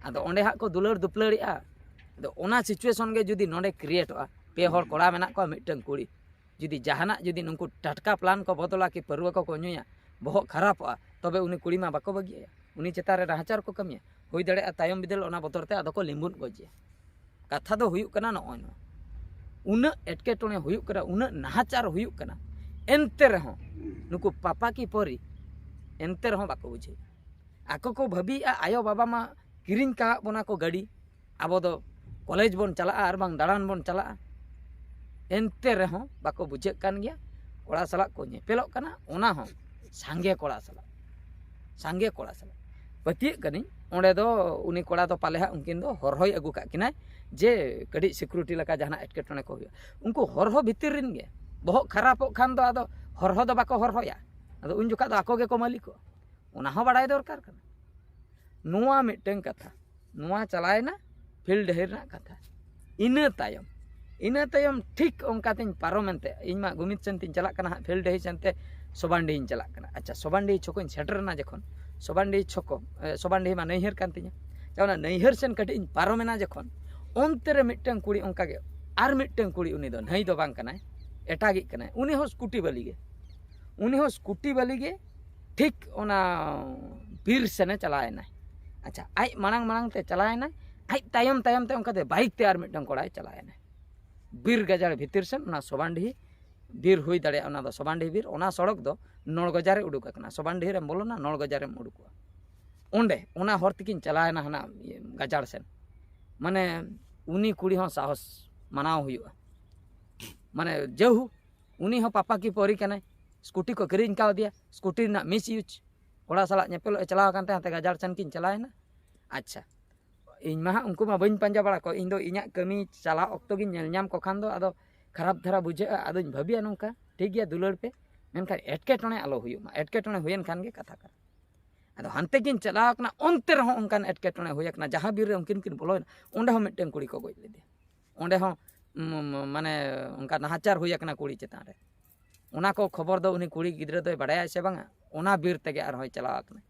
ᱟᱫᱚ ᱚᱸᱰᱮ ᱦᱟᱸᱜ ᱠᱚ ᱫᱩᱞᱟᱹᱲ ᱫᱩᱯᱞᱟᱹᱲᱮᱜᱼᱟ᱾ ᱟᱫᱚ ᱚᱱᱟ ᱥᱤᱪᱩᱭᱮᱥᱚᱱ ᱜᱮ ᱡᱩᱫᱤ ᱱᱚᱰᱮ ᱠᱨᱤᱭᱮᱴᱚᱜᱼᱟ, ᱯᱮ ᱦᱚᱲ ᱠᱚᱲᱟ ᱢᱮᱱᱟᱜ ᱠᱚᱣᱟ, ᱢᱤᱫᱴᱟᱝ ᱠᱩᱲᱤ, ᱡᱩᱫᱤ ᱡᱟᱦᱟᱱᱟᱜ ᱡᱩᱫᱤ ᱱᱩᱠᱩ ᱴᱟᱴᱠᱟ ᱯᱞᱟᱱ ᱠᱚ ᱵᱚᱫᱚᱞᱟ ᱠᱤ ᱯᱟᱹᱨᱣᱟᱹ ᱠᱚᱠᱚ ᱧᱩᱭᱟ, ᱵᱚᱦᱚᱜ ᱠᱷᱟᱨᱟᱯᱚᱜᱼᱟ, ᱛᱚᱵᱮ ᱩᱱᱤ ᱠᱩᱲᱤ ᱢᱟ ᱵᱟᱠᱚ ᱵᱟᱹᱜᱤᱭᱟᱭᱟ, ᱩᱱᱤ ᱪᱮᱛᱟᱱ ᱨᱮ ᱱᱟᱦᱟᱪᱟᱨ ᱠᱚ ᱠᱟᱹᱢᱤᱭᱟ᱾ ᱦᱩᱭ ᱫᱟᱲᱮᱭᱟᱜᱼᱟ ᱛᱟᱭᱚᱢ ᱵᱤᱫᱟᱹᱞ ᱚᱱᱟ ᱵᱚᱛᱚᱨ ᱛᱮ ᱟᱫᱚ ᱠᱚ ᱞᱤᱸᱵᱩᱫ ᱜᱚᱡᱮᱭᱟ᱾ ᱠᱟᱛᱷᱟ ᱫᱚ ᱦᱩᱭᱩᱜ ᱠᱟᱱᱟ ᱱᱚᱜᱼᱚᱭ ᱱᱚᱣᱟ, ᱩᱱᱟᱹᱜ ᱮᱴᱠᱮᱴᱚᱬᱮ ᱦᱩᱭᱩᱜ ᱠᱟᱱᱟ, ᱩᱱᱟᱹᱜ ᱱᱟᱦᱟᱪᱟᱨ ᱦᱩᱭᱩᱜ ᱠᱟᱱᱟ, ᱮᱱᱛᱮ ᱨᱮᱦᱚᱸ ᱱᱩᱠᱩ ᱯᱟᱯᱟ ᱠᱤ ᱯᱚᱨᱤ ᱮᱱᱛᱮ ᱨᱮᱦᱚᱸ ᱵᱟᱠᱚ ᱵᱩᱡᱷᱟᱹᱣᱟ᱾ ᱟᱠᱚ ᱠᱚ ᱵᱷᱟᱹᱵᱤᱭᱮᱫᱼᱟ ᱟᱭᱳ ᱵᱟᱵᱟ ᱢᱟ ᱠᱤᱨᱤᱧ ᱠᱟᱜ ᱵᱚᱱᱟ ᱠᱚ ᱜᱟᱹᱰᱤ, ᱟᱵᱚ ᱫᱚ ᱠᱚᱞᱮᱡᱽ ᱵᱚᱱ ᱪᱟᱞᱟᱜᱼᱟ ᱟᱨ ᱵᱟᱝ ᱫᱟᱬᱟᱱ ᱵᱚᱱ ᱪᱟᱞᱟᱜᱼᱟ᱾ ᱮᱱᱛᱮ ᱨᱮᱦᱚᱸ ᱵᱟᱠᱚ ᱵᱩᱡᱷᱟᱹᱜ ᱠᱟᱱ ᱜᱮᱭᱟ, ᱠᱚᱲᱟ ᱥᱟᱞᱟᱜ ᱠᱚ ᱧᱮᱯᱮᱞᱚᱜ ᱠᱟᱱᱟ, ᱚᱱᱟ ᱦᱚᱸ ᱥᱟᱸᱜᱮ ᱠᱚᱲᱟ ᱥᱟᱞᱟᱜ, ᱥᱟᱸᱜᱮ ᱠᱚᱲᱟ ᱥᱟᱞᱟᱜ᱾ ᱯᱟᱹᱛᱭᱟᱹᱜ ᱠᱟᱹᱱᱟᱹᱧ, ᱚᱸᱰᱮ ᱫᱚ ᱩᱱᱤ ᱠᱚᱲᱟ ᱫᱚ ᱯᱟᱞᱮ ᱦᱟᱸᱜ ᱩᱱᱠᱤᱱ ᱫᱚ ᱦᱚᱨᱦᱚᱭ ᱟᱹᱜᱩ ᱠᱟᱜ ᱠᱤᱱᱟᱭ, ᱡᱮ ᱠᱟᱹᱴᱤᱡ ᱥᱤᱠᱩᱨᱤᱴᱤ ᱞᱮᱠᱟ ᱡᱟᱦᱟᱱᱟᱜ ᱮᱴᱠᱮᱴᱚᱬᱮ ᱠᱚ ᱦᱩᱭᱩᱜᱼᱟ᱾ ᱩᱱᱠᱩ ᱦᱚᱨᱦᱚ ᱵᱷᱤᱛᱤᱨ ᱨᱮᱱ ᱜᱮ ᱵᱚᱦᱚᱜ ᱠᱷᱟᱨᱟᱯᱚᱜ ᱠᱷᱟᱱ ᱫᱚ ᱟᱫᱚ ᱦᱚᱨᱦᱚ ᱫᱚ ᱵᱟᱠᱚ ᱦᱚᱨᱦᱚᱭᱟ, ᱟᱫᱚ ᱩᱱ ᱡᱚᱠᱷᱟᱜ ᱫᱚ ᱟᱠᱚ ᱜᱮᱠᱚ ᱢᱟᱹᱞᱤᱠᱚᱜᱼᱟ᱾ ᱚᱱᱟ ᱦᱚᱸ ᱵᱟᱲᱟᱭ ᱫᱚᱨᱠᱟᱨ ᱠᱟᱱᱟ᱾ ᱱᱚᱣᱟ ᱢᱤᱫᱴᱟᱝ ᱠᱟᱛᱷᱟ, ᱱᱚᱣᱟ ᱪᱟᱞᱟᱣᱮᱱᱟ ᱯᱷᱤᱞᱰ ᱰᱟᱹᱦᱤ ᱨᱮᱱᱟᱜ ᱠᱟᱛᱷᱟ᱾ ᱤᱱᱟᱹ ᱛᱟᱭᱚᱢ, ᱤᱱᱟᱹ ᱛᱟᱭᱚᱢ ᱴᱷᱤᱠ ᱚᱱᱠᱟ ᱛᱤᱧ ᱯᱟᱨᱚᱢᱮᱱ ᱛᱮ, ᱤᱧ ᱢᱟ ᱜᱩᱢᱤᱛ ᱥᱮᱱ ᱛᱤᱧ ᱪᱟᱞᱟᱜ ᱠᱟᱱᱟ ᱦᱟᱸᱜ, ᱯᱷᱤᱞᱰ ᱰᱟᱹᱦᱤ ᱥᱮᱱ ᱛᱮ ᱥᱚᱵᱟᱱᱰᱤᱧ ᱪᱟᱞᱟᱜ ᱠᱟᱱᱟ᱾ ᱟᱪᱪᱷᱟ, ᱥᱚᱵᱟᱱᱰᱤ ᱪᱷᱚᱠᱚᱧ ᱥᱮᱴᱮᱨᱮᱱᱟ ᱡᱚᱠᱷᱚᱱ, ᱥᱚᱵᱟᱱᱰᱤ ᱪᱷᱚᱠᱚ, ᱮ, ᱥᱚᱵᱟᱱᱰᱤ ᱢᱟ ᱱᱟᱹᱭᱦᱟᱹᱨ ᱠᱟᱱ ᱛᱤᱧᱟ᱾ ᱟᱪᱪᱷᱟ, ᱚᱱᱟ ᱱᱟᱹᱭᱦᱟᱹᱨ ᱥᱮᱱ ᱠᱟᱹᱴᱤᱡ ᱤᱧ ᱯᱟᱨᱚᱢᱮᱱᱟ ᱡᱚᱠᱷᱚᱱ, ᱚᱱᱛᱮ ᱨᱮ ᱢᱤᱫᱴᱟᱝ ᱠᱩᱲᱤ ᱚᱱᱠᱟ ᱜᱮ, ᱟᱨ ᱢᱤᱫᱴᱟᱝ ᱠᱩᱲᱤ, ᱩᱱᱤ ᱫᱚ ᱱᱟᱹᱭ ᱫᱚ ᱵᱟᱝ ᱠᱟᱱᱟᱭ, ᱮᱴᱟᱜᱤᱡ ᱠᱟᱱᱟᱭ, ᱩᱱᱤ ᱦᱚᱸ ᱥᱠᱩᱴᱤ ᱵᱟᱹᱞᱤ ᱜᱮ, ᱩᱱᱤ ᱦᱚᱸ ᱥᱠᱩᱴᱤ ᱵᱟᱹᱞᱤ ᱜᱮ ᱴᱷᱤᱠ ᱚᱱᱟ ᱵᱤᱨ ᱥᱮᱱᱮ ᱪᱟᱞᱟᱣᱮᱱᱟᱭ᱾ ᱟᱪᱪᱷᱟ, ᱟᱡ ᱢᱟᱲᱟᱝ ᱢᱟᱲᱟᱝ ᱛᱮ ᱪᱟᱞᱟᱣᱮᱱᱟᱭ, ᱟᱡ ᱛᱟᱭᱚᱢ ᱛᱟᱭᱚᱢ ᱛᱮ ᱚᱱᱠᱟᱛᱮ ᱵᱟᱭᱤᱠ ᱛᱮ ᱟᱨ ᱢᱤᱫᱴᱟᱝ ᱠᱚᱲᱟᱭ ᱪᱟᱞᱟᱣᱮᱱᱟᱭ᱾ ᱵᱤᱨ ᱜᱟᱡᱟᱲ ᱵᱷᱤᱛᱤᱨ ᱥᱮᱱ, ᱚᱱᱟ ᱥᱚᱵᱟᱱᱰᱤᱦᱤ ᱵᱤᱨ ᱦᱩᱭ ᱫᱟᱲᱮᱭᱟᱜᱼᱟ, ᱚᱱᱟ ᱫᱚ ᱥᱚᱵᱟᱱᱰᱤᱦᱤ ᱵᱤᱨ, ᱚᱱᱟ ᱥᱚᱲᱚᱠ ᱫᱚ ᱱᱚᱲᱜᱚᱡᱟ ᱨᱮ ᱩᱰᱩᱠ ᱟᱠᱟᱱᱟ, ᱥᱚᱵᱟᱱᱰᱤᱦᱤ ᱨᱮᱢ ᱵᱚᱞᱚᱱᱟ, ᱱᱚᱲᱜᱚᱡᱟ ᱨᱮᱢ ᱩᱰᱩᱠᱚᱜᱼᱟ᱾ ᱚᱸᱰᱮ ᱚᱱᱟ ᱦᱚᱨ ᱛᱮᱠᱤᱱ ᱪᱟᱞᱟᱣᱮᱱᱟ ᱦᱟᱱᱟ ᱤᱭᱟᱹ ᱜᱟᱡᱟᱲ ᱥᱮᱱ᱾ ᱢᱟᱱᱮ ᱩᱱᱤ ᱠᱩᱲᱤ ᱦᱚᱸ ᱥᱟᱦᱚᱥ ᱢᱟᱱᱟᱣ ᱦᱩᱭᱩᱜᱼᱟ᱾ ᱢᱟᱱᱮ ᱡᱟᱹᱦᱩ ᱩᱱᱤ ᱦᱚᱸ ᱯᱟᱯᱟ ᱠᱤ ᱯᱚᱨᱤ ᱠᱟᱱᱟᱭ, ᱥᱠᱩᱴᱤ ᱠᱚ ᱠᱤᱨᱤᱧ ᱠᱟᱣᱫᱮᱭᱟ, ᱥᱠᱩᱴᱤ ᱨᱮᱱᱟᱜ ᱢᱤᱥ ᱤᱭᱩᱡᱽ, ᱠᱚᱲᱟ ᱥᱟᱞᱟᱜ ᱧᱮᱯᱮᱞᱚᱜ ᱮ ᱪᱟᱞᱟᱣ ᱟᱠᱟᱱ ᱛᱟᱦᱮᱸ, ᱦᱟᱱᱛᱮ ᱜᱟᱡᱟᱲ ᱥᱮᱱ ᱠᱤᱱ ᱪᱟᱞᱟᱣᱮᱱᱟ᱾ ᱟᱪᱪᱷᱟ, ᱤᱧ ᱢᱟ ᱦᱟᱸᱜ ᱩᱱᱠᱩ ᱢᱟ ᱵᱟᱹᱧ ᱯᱟᱸᱡᱟ ᱵᱟᱲᱟ ᱠᱚᱣᱟ, ᱤᱧ ᱫᱚ ᱤᱧᱟᱹᱜ ᱠᱟᱹᱢᱤ ᱪᱟᱞᱟᱜ ᱚᱠᱛᱚ ᱜᱤᱧ ᱧᱮᱞ ᱧᱟᱢ ᱠᱚ ᱠᱷᱟᱱ ᱫᱚ ᱟᱫᱚ ᱠᱷᱟᱨᱟᱯ ᱫᱷᱟᱨᱟ ᱵᱩᱡᱷᱟᱹᱜᱼᱟ, ᱟᱫᱚᱧ ᱵᱷᱟᱹᱵᱤᱭᱟ ᱱᱚᱝᱠᱟ, ᱴᱷᱤᱠ ᱜᱮᱭᱟ ᱫᱩᱞᱟᱹᱲ ᱯᱮ, ᱢᱮᱱᱠᱷᱟᱱ ᱮᱴᱠᱮᱴᱚᱬᱮ ᱟᱞᱚ ᱦᱩᱭᱩᱜ ᱢᱟ, ᱮᱴᱠᱮᱴᱚᱬᱮ ᱦᱩᱭᱮᱱ ᱠᱷᱟᱱ ᱜᱮ ᱠᱟᱛᱷᱟ ᱠᱟᱱᱟ᱾ ᱟᱫᱚ ᱦᱟᱱᱛᱮ ᱠᱤᱱ ᱪᱟᱞᱟᱣ ᱠᱟᱱᱟ, ᱚᱱᱛᱮ ᱨᱮᱦᱚᱸ ᱚᱱᱠᱟᱱ ᱮᱴᱠᱮᱴᱚᱬᱮ ᱦᱩᱭ ᱟᱠᱟᱱᱟ, ᱡᱟᱦᱟᱸ ᱵᱤᱨ ᱨᱮ ᱩᱱᱠᱤᱱ ᱠᱤᱱ ᱵᱚᱞᱚᱭᱮᱱᱟ ᱚᱸᱰᱮ ᱦᱚᱸ ᱢᱤᱫᱴᱮᱱ ᱠᱩᱲᱤ ᱠᱚ ᱜᱚᱡ ᱞᱮᱫᱮᱭᱟ, ᱚᱸᱰᱮ ᱦᱚᱸ ᱩᱢ, ᱢᱟᱱᱮ ᱚᱱᱠᱟ ᱱᱟᱦᱟᱪᱟᱨ ᱦᱩᱭ ᱟᱠᱟᱱᱟ ᱠᱩᱲᱤ ᱪᱮᱛᱟᱱ ᱨᱮ᱾ ᱚᱱᱟ ᱠᱚ ᱠᱷᱚᱵᱚᱨ ᱫᱚ ᱩᱱᱤ ᱠᱩᱲᱤ ᱜᱤᱫᱽᱨᱟᱹ ᱫᱚᱭ ᱵᱟᱲᱟᱭᱟ ᱥᱮ ᱵᱟᱝᱟ? ᱚᱱᱟ ᱵᱤᱨ ᱛᱮᱜᱮ ᱟᱨᱦᱚᱸᱭ ᱪᱟᱞᱟᱣ ᱟᱠᱟᱱᱟ᱾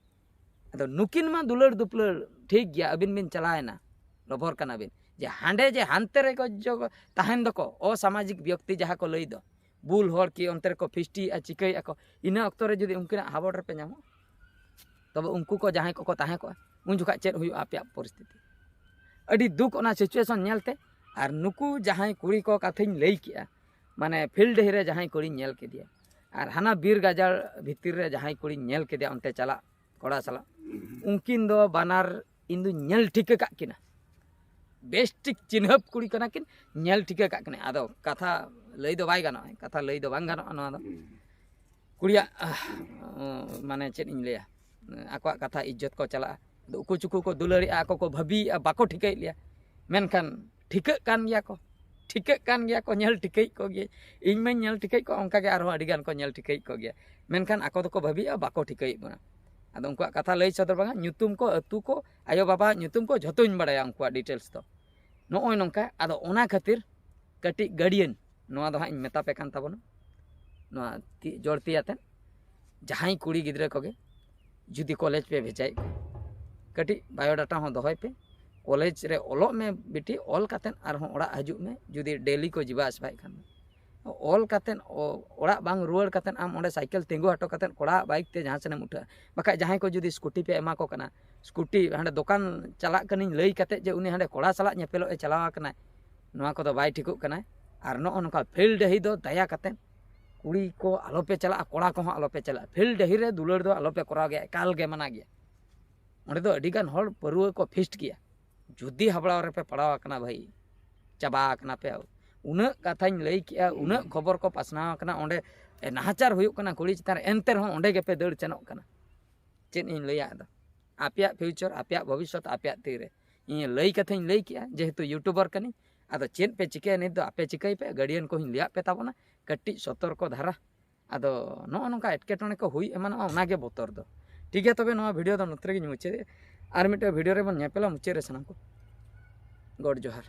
ᱟᱫᱚ ᱱᱩᱠᱤᱱ ᱢᱟ ᱫᱩᱞᱟᱹᱲ ᱫᱩᱯᱞᱟᱹᱲ ᱴᱷᱤᱠ ᱜᱮᱭᱟ, ᱟᱹᱵᱤᱱ ᱵᱤᱱ ᱪᱟᱞᱟᱣᱮᱱᱟ, ᱞᱚᱵᱷᱚᱨ ᱠᱟᱱᱟ ᱵᱤᱱ, ᱡᱮ ᱦᱟᱸᱰᱮ ᱡᱮ ᱦᱟᱱᱛᱮ ᱨᱮ ᱠᱚ ᱡᱚ-, ᱛᱟᱦᱮᱱ ᱫᱚᱠᱚ ᱚᱥᱟᱢᱟᱡᱤᱠ ᱵᱮᱠᱛᱤ ᱡᱟᱦᱟᱸ ᱠᱚ ᱞᱟᱹᱭ ᱫᱚ, ᱵᱩᱞ ᱦᱚᱲ ᱠᱤ ᱚᱱᱛᱮ ᱨᱮᱠᱚ ᱯᱷᱤᱥᱴᱤᱭᱮᱫᱼᱟ, ᱪᱤᱠᱟᱹᱭᱮᱫᱼᱟ ᱠᱚ, ᱤᱱᱟᱹ ᱚᱠᱛᱚ ᱨᱮ ᱡᱩᱫᱤ ᱩᱱᱠᱤᱱᱟᱜ ᱦᱟᱵᱚᱲ ᱨᱮᱯᱮ ᱧᱟᱢᱚᱜᱼᱟ, ᱛᱚᱵᱮ ᱩᱱᱠᱩ ᱠᱚ ᱡᱟᱦᱟᱸᱭ ᱠᱚᱠᱚ ᱛᱟᱦᱮᱸ ᱠᱚᱜᱼᱟ ᱩᱱ ᱡᱚᱠᱷᱟᱡ ᱪᱮᱫ ᱦᱩᱭᱩᱜᱼᱟ ᱟᱯᱮᱭᱟᱜ ᱯᱚᱨᱤᱥᱛᱷᱤᱛᱤ? ᱟᱹᱰᱤ ᱫᱩᱠ ᱚᱱᱟ ᱥᱤᱪᱩᱭᱮᱥᱚᱱ ᱧᱮᱞᱛᱮ᱾ ᱟᱨ ᱱᱩᱠᱩ ᱡᱟᱦᱟᱸᱭ ᱠᱩᱲᱤ ᱠᱚ ᱠᱟᱛᱷᱟᱧ ᱞᱟᱹᱭ ᱠᱮᱜᱼᱟ, ᱢᱟᱱᱮ ᱯᱷᱤᱞᱰ ᱰᱟᱹᱦᱤ ᱨᱮ ᱡᱟᱦᱟᱸᱭ ᱠᱩᱲᱤᱧ ᱧᱮᱞ ᱠᱮᱫᱮᱭᱟ ᱟᱨ ᱦᱟᱱᱟ ᱵᱤᱨ ᱜᱟᱡᱟᱲ ᱵᱷᱤᱛᱤᱨ ᱨᱮ ᱡᱟᱦᱟᱸᱭ ᱠᱩᱲᱤᱧ ᱧᱮᱞ ᱠᱮᱫᱮᱭᱟ ᱚᱱᱛᱮ ᱪᱟᱞᱟᱜ ᱠᱚᱲᱟ ᱥᱟᱞᱟᱜ, ᱩᱱᱠᱤᱱ ᱫᱚ ᱵᱟᱱᱟᱨ ᱤᱧ ᱫᱩᱧ ᱧᱮᱞ ᱴᱷᱤᱠᱟᱹ ᱠᱟᱜ ᱠᱤᱱᱟ, ᱵᱮᱥ ᱴᱷᱤᱠ ᱪᱤᱱᱦᱟᱹᱯ ᱠᱩᱲᱤ ᱠᱟᱱᱟ ᱠᱤᱱ, ᱧᱮᱞ ᱴᱷᱤᱠᱟᱹ ᱠᱟᱜ ᱠᱤᱱᱟ᱾ ᱟᱫᱚ ᱠᱟᱛᱷᱟ ᱞᱟᱹᱭ ᱫᱚ ᱵᱟᱭ ᱜᱟᱱᱚᱜᱼᱟ, ᱠᱟᱛᱷᱟ ᱞᱟᱹᱭ ᱫᱚ ᱵᱟᱝ ᱜᱟᱱᱚᱜᱼᱟ ᱱᱚᱣᱟ ᱫᱚ᱾ ᱠᱩᱲᱤᱭᱟᱜ ᱟᱦ, ᱢᱟᱱᱮ ᱪᱮᱫ ᱤᱧ ᱞᱟᱹᱭᱟ, ᱟᱠᱚᱣᱟᱜ ᱠᱟᱛᱷᱟ ᱤᱡᱽᱡᱚᱛ ᱠᱚ ᱪᱟᱞᱟᱜᱼᱟ᱾ ᱟᱫᱚ ᱩᱠᱩ ᱪᱩᱠᱩ ᱠᱚ ᱫᱩᱞᱟᱹᱲᱮᱜᱼᱟ, ᱟᱠᱚ ᱠᱚ ᱵᱷᱟᱹᱵᱤᱭᱮᱜᱼᱟ, ᱵᱟᱠᱚ ᱴᱷᱤᱠᱟᱹᱭᱮᱫ ᱞᱮᱭᱟ, ᱢᱮᱱᱠᱷᱟᱱ ᱴᱷᱤᱠᱟᱹᱜ ᱠᱟᱱ ᱜᱮᱭᱟ ᱠᱚ, ᱴᱷᱤᱠᱟᱹᱜ ᱠᱟᱱ ᱜᱮᱭᱟ ᱠᱚ, ᱧᱮᱞ ᱴᱷᱤᱠᱟᱹᱭᱮᱫ ᱠᱚ ᱜᱮᱭᱟ᱾ ᱤᱧ ᱢᱟᱧ ᱧᱮᱞ ᱴᱷᱤᱠᱟᱹᱭᱮᱫ ᱠᱚᱣᱟ, ᱚᱱᱠᱟ ᱜᱮ ᱟᱨᱦᱚᱸ ᱟᱹᱰᱤ ᱜᱟᱱ ᱠᱚ ᱧᱮᱞ ᱴᱷᱤᱠᱟᱹᱭᱮᱫ ᱠᱚ ᱜᱮᱭᱟ, ᱢᱮᱱᱠᱷᱟᱱ ᱟᱠᱚ ᱫᱚᱠᱚ ᱵᱷᱟᱹᱵᱤᱭᱮᱜᱼᱟ, ᱵᱟᱠᱚ ᱴᱷᱤᱠᱟᱹᱭᱮᱫ ᱵᱚᱱᱟ᱾ ᱟᱫᱚ ᱩᱱᱠᱩᱣᱟᱜ ᱠᱟᱛᱷᱟ ᱞᱟᱹᱭ ᱥᱚᱫᱚᱨ ᱵᱟᱝᱟ, ᱧᱩᱛᱩᱢ ᱠᱚ, ᱟᱹᱛᱩ ᱠᱚ, ᱟᱭᱳᱼᱵᱟᱵᱟᱣᱟᱜ ᱧᱩᱛᱩᱢ ᱠᱚ, ᱡᱷᱚᱛᱚᱧ ᱵᱟᱲᱟᱭᱟ ᱩᱱᱠᱩᱣᱟᱜ ᱰᱤᱴᱮᱞᱥ ᱫᱚ᱾ ᱱᱚᱜᱼᱚᱭ ᱱᱚᱝᱠᱟ᱾ ᱟᱫᱚ ᱚᱱᱟ ᱠᱷᱟᱹᱛᱤᱨ ᱠᱟᱹᱴᱤᱡ ᱜᱟᱨᱰᱤᱭᱟᱱ, ᱱᱚᱣᱟ ᱫᱚ ᱦᱟᱸᱜ ᱤᱧ ᱢᱮᱛᱟ ᱯᱮ ᱠᱟᱱ ᱛᱟᱵᱚᱱᱟ, ᱱᱚᱣᱟ ᱛᱤ ᱡᱚᱲ ᱛᱤ ᱟᱛᱮᱫ ᱡᱟᱦᱟᱸᱭ ᱠᱩᱲᱤ ᱜᱤᱫᱽᱨᱟᱹ ᱠᱚᱜᱮ ᱡᱩᱫᱤ ᱠᱚᱞᱮᱡᱽ ᱯᱮ ᱵᱷᱮᱡᱟᱭᱮᱫ ᱠᱚᱣᱟ, ᱠᱟᱹᱴᱤᱡ ᱵᱟᱭᱳᱰᱟᱴᱟ ᱦᱚᱸ ᱫᱚᱦᱚᱭ ᱯᱮ᱾ ᱠᱚᱞᱮᱡᱽ ᱨᱮ ᱚᱞᱚᱜ ᱢᱮ ᱵᱤᱴᱤ, ᱚᱞ ᱠᱟᱛᱮᱫ ᱟᱨᱦᱚᱸ ᱚᱲᱟᱜ ᱦᱤᱡᱩᱜ ᱢᱮ᱾ ᱡᱩᱫᱤ ᱰᱮᱞᱤ ᱠᱚ ᱡᱤᱵᱟ ᱟᱥᱵᱟᱭᱮᱫ ᱠᱷᱟᱱ ᱫᱚ, ᱚᱞ ᱠᱟᱛᱮᱫ ᱚ-, ᱚᱲᱟᱜ ᱵᱟᱝ ᱨᱩᱣᱟᱹᱲ ᱠᱟᱛᱮᱫ ᱟᱢ ᱚᱸᱰᱮ ᱥᱟᱭᱠᱮᱞ ᱛᱤᱸᱜᱩ ᱦᱚᱴᱚ ᱠᱟᱛᱮᱫ ᱠᱚᱲᱟᱣᱟᱜ ᱵᱟᱭᱤᱠ ᱛᱮ ᱡᱟᱦᱟᱸ ᱥᱮᱱᱮᱢ ᱩᱴᱷᱟᱹᱜᱼᱟ᱾ ᱵᱟᱠᱷᱟᱡ ᱡᱟᱦᱟᱸᱭ ᱠᱚ ᱡᱩᱫᱤ ᱥᱠᱩᱴᱤ ᱯᱮ ᱮᱢᱟ ᱠᱚ ᱠᱟᱱᱟ, ᱥᱠᱩᱴᱤ ᱦᱟᱸᱰᱮ ᱫᱚᱠᱟᱱ ᱪᱟᱞᱟᱜ ᱠᱟᱹᱱᱟᱹᱧ ᱞᱟᱹᱭ ᱠᱟᱛᱮᱫ ᱡᱮ ᱩᱱᱤ ᱦᱟᱸᱰᱮ ᱠᱚᱲᱟ ᱥᱟᱞᱟᱜ ᱧᱮᱯᱮᱞᱚᱜ ᱮ ᱪᱟᱞᱟᱣ ᱟᱠᱟᱱᱟᱭ, ᱱᱚᱣᱟ ᱠᱚᱫᱚ ᱵᱟᱭ ᱴᱷᱤᱠᱚᱜ ᱠᱟᱱᱟ᱾ ᱟᱨ ᱱᱚᱜᱼᱚ ᱱᱚᱝᱠᱟ ᱯᱷᱤᱞᱰ ᱰᱟᱹᱦᱤ ᱫᱚ ᱫᱟᱭᱟ ᱠᱟᱛᱮᱫ ᱠᱩᱲᱤ ᱠᱚ ᱟᱞᱚᱯᱮ ᱪᱟᱞᱟᱜᱼᱟ, ᱠᱚᱲᱟ ᱠᱚᱦᱚᱸ ᱟᱞᱚᱯᱮ ᱪᱟᱞᱟᱜᱼᱟ᱾ ᱯᱷᱤᱞᱰ ᱰᱟᱹᱦᱤ ᱨᱮ ᱫᱩᱞᱟᱹᱲ ᱫᱚ ᱟᱞᱚᱯᱮ ᱠᱚᱨᱟᱣ ᱜᱮᱭᱟ, ᱮᱠᱟᱞ ᱜᱮ ᱢᱟᱱᱟ ᱜᱮᱭᱟ᱾ ᱚᱸᱰᱮ ᱫᱚ ᱟᱹᱰᱤ ᱜᱟᱱ ᱦᱚᱲ ᱯᱟᱹᱨᱣᱟᱹ ᱠᱚ ᱯᱷᱤᱥᱴ ᱜᱮᱭᱟ᱾ ᱡᱩᱫᱤ ᱦᱟᱵᱲᱟᱣ ᱨᱮᱯᱮ ᱯᱟᱲᱟᱣ ᱟᱠᱟᱱᱟ ᱵᱷᱟᱹᱭ, ᱪᱟᱵᱟ ᱟᱠᱟᱱᱟ ᱯᱮ᱾ ᱩᱱᱟᱹᱜ ᱠᱟᱛᱷᱟᱧ ᱞᱟᱹᱭ ᱠᱮᱜᱼᱟ, ᱩᱱᱟᱹᱜ ᱠᱷᱚᱵᱚᱨ ᱠᱚ ᱯᱟᱥᱱᱟᱣ ᱟᱠᱟᱱᱟ, ᱚᱸᱰᱮ ᱱᱟᱦᱟᱪᱟᱨ ᱦᱩᱭᱩᱜ ᱠᱟᱱᱟ ᱠᱩᱲᱤ ᱪᱮᱛᱟᱱ ᱨᱮ, ᱮᱱᱛᱮ ᱨᱮᱦᱚᱸ ᱚᱸᱰᱮ ᱜᱮᱯᱮ ᱫᱟᱹᱲ ᱥᱮᱱᱚᱜ ᱠᱟᱱᱟ᱾ ᱪᱮᱫ ᱤᱧ ᱞᱟᱹᱭᱟ ᱟᱫᱚ? ᱟᱯᱮᱭᱟᱜ ᱯᱷᱤᱭᱩᱪᱟᱨ, ᱟᱯᱮᱭᱟᱜ ᱵᱷᱚᱵᱤᱥᱥᱚᱛ ᱟᱯᱮᱭᱟᱜ ᱛᱤ ᱨᱮ᱾ ᱤᱧ ᱞᱟᱹᱭ ᱠᱟᱛᱷᱟᱧ ᱞᱟᱹᱭ ᱠᱮᱜᱼᱟ, ᱡᱮᱦᱮᱛᱩ ᱭᱩᱴᱩᱵᱟᱨ ᱠᱟᱹᱱᱟᱹᱧ᱾ ᱟᱫᱚ ᱪᱮᱫ ᱯᱮ ᱪᱤᱠᱟᱹᱭᱟ ᱱᱤᱛ ᱫᱚ ᱟᱯᱮ ᱪᱤᱠᱟᱹᱭ ᱯᱮ, ᱜᱟᱨᱰᱤᱭᱟᱱ ᱠᱚᱦᱚᱸᱧ ᱞᱟᱹᱭᱟᱫ ᱯᱮ ᱛᱟᱵᱚᱱᱟ, ᱠᱟᱹᱴᱤᱡ ᱥᱚᱛᱚᱨᱠᱚ ᱫᱷᱟᱨᱟ᱾ ᱟᱫᱚ ᱱᱚᱜᱼᱚ ᱱᱚᱝᱠᱟ ᱮᱴᱠᱮᱴᱚᱬᱮ ᱠᱚ ᱦᱩᱭ ᱮᱢᱟᱱᱚᱜᱼᱟ, ᱚᱱᱟᱜᱮ ᱵᱚᱛᱚᱨ ᱫᱚ᱾ ᱴᱷᱤᱠ ᱜᱮᱭᱟ, ᱛᱚᱵᱮ ᱱᱚᱣᱟ ᱵᱷᱤᱰᱤᱭᱳ ᱫᱚ ᱱᱚᱛᱮ ᱨᱮᱜᱮᱧ ᱢᱩᱪᱟᱹᱫᱮᱜᱼᱟ᱾ ᱟᱨ ᱢᱤᱫᱴᱮᱱ ᱵᱷᱤᱰᱤᱭᱳ ᱨᱮᱵᱚᱱ ᱧᱮᱯᱮᱞᱟ ᱢᱩᱪᱟᱹᱫ ᱨᱮ ᱥᱟᱱᱟᱢ ᱠᱚ᱾ ᱜᱚᱰ ᱡᱚᱦᱟᱨ᱾